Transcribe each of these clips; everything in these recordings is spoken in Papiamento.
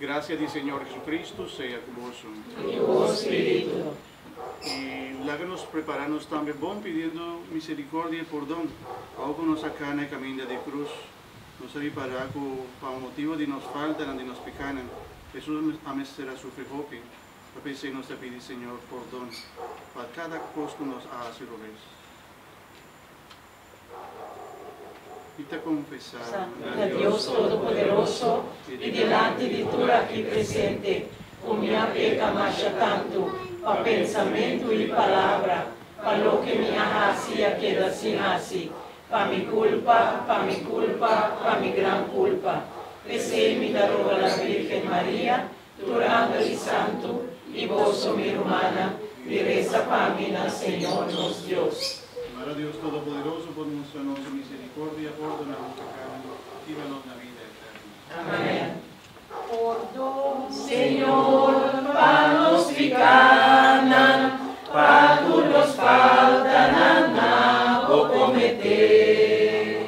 Grasia di Señor Jesucristo sea ku boso. I ku bo spiritu. I laga nos prepará nos tambe bon pidiendo misericordia i pordon. Awo ku nos a kana e kaminda di krus, nos a ripará ku pa un motibu di nos faltanan, di nos pekanan, Hesus a mester a sufri hopi. Ta p'esei nos ta pidi Señor pordon pa kada kos ku nos a hasi robes. Mi ta konfesá na Dios Todopoderoso i dilanti di tur aki presente, ku mi a peka masha tantu pa pensamentu i palabra, pa loke mi a hasi i a keda sin hasi, pa mi kulpa, pa mi kulpa, pa mi gran kulpa. P'esei mi ta roga la Bírgen Maria, tur angel i santu, i boso, mi rumannan, di resa pa mi na Señor nos Dios. Mara Dios Todopoderoso por mustra nos su misericordia, pordona nos pecanan, hiba nos na vida eterno. Amen. Pordon, Señor, pa nos picanan, pa tur nos faltanan na bo comete.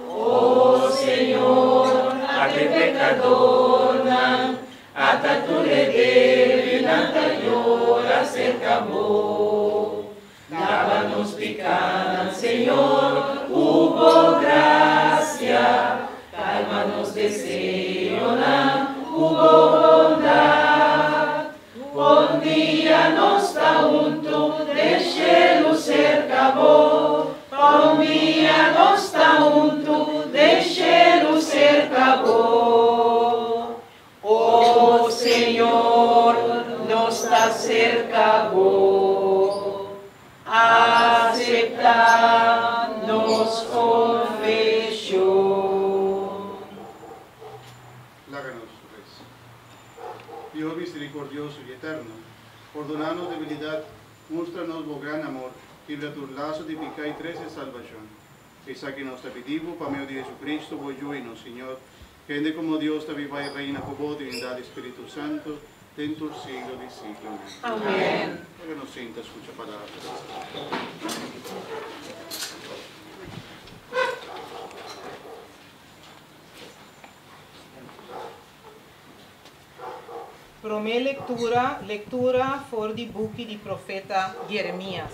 O Señor, ata e pecadornan, ata tur e debilnan ta yora cerca bo. Laba nos picanan, Señor, cu bo gracia, calma nos deseonan cu bo bondad. Un dia nos ta huntu den shelu cerca bo, pa un dia nos ta huntu den shelu cerca bo. O Señor, nos ta cerca bo, acepta nos confesion. Laga nos resa. Dios misericordioso y eterno, pordona nos debilidad, mustra nos bo gran amor, kibra tur lazo di pica y trece salbacion. Esaki nos ta pidi bo pa medio di Jesucristo, bo Yu y nos Señor, kende como Dios ta biba y reina cu bo, Trinidad y Spiritu Santo, den tur siglo di siglonan. Amen. Laga nos sinta scucha palabra di Señor. Promé lektura, Lektura for di buki di profeta Jeremias.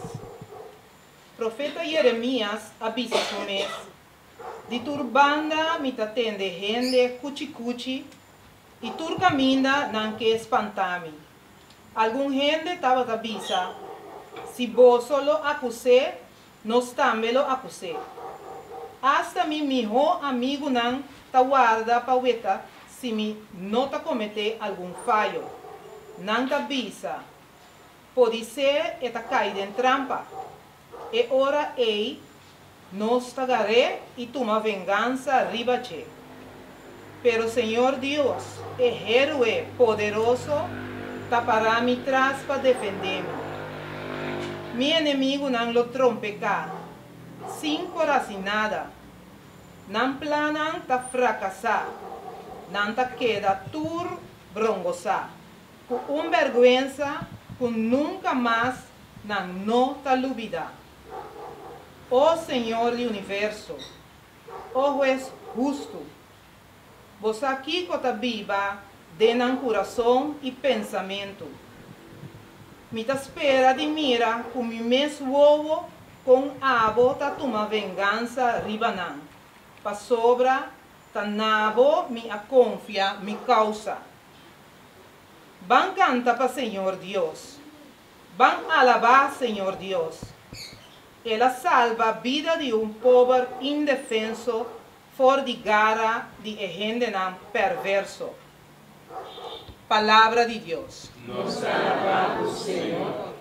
Profeta Jeremias a bisa su mes, Di tur banda mi ta tende hende kuchi-kuchi i tur kaminda nan ke spanta mi. Algun hende tabata bisa, Si boso lo akus'é, nos tambe lo akus'é. Asta mi mihó amigunan ta warda pa weta si mi no ta kometé algun fayo. Nan ta bisa, Podisé e ta kai den trampa. E ora ei nos ta gar'é i tuma vengansa riba dje. Pero Señor Dios, e Héroe poderoso, ta pará mi tras pa defendé mi. Mi enemigunan lo trompeká, sin por hasi nada. Nan plannan ta frakasá, nan ta keda tur brongosá. Ku un bèrgwensa ku nunka mas nan no ta lubidá. O Señor di universo, o Hues hustu, Bo sa kiko ta biba den nan kurason i pensamentu. Mi ta spera di mira ku mi mes wowo kon Abo ta tuma vengansa riba nan, pasobra ta na Bo mi a konfia mi kousa. Ban kanta pa Señor Dios. Ban alabá Señor Dios. El a salba bida di un pober indefenso for di gara di e hendenan perverso. Palabra di Dios. Nos ta alabá bo, Señor.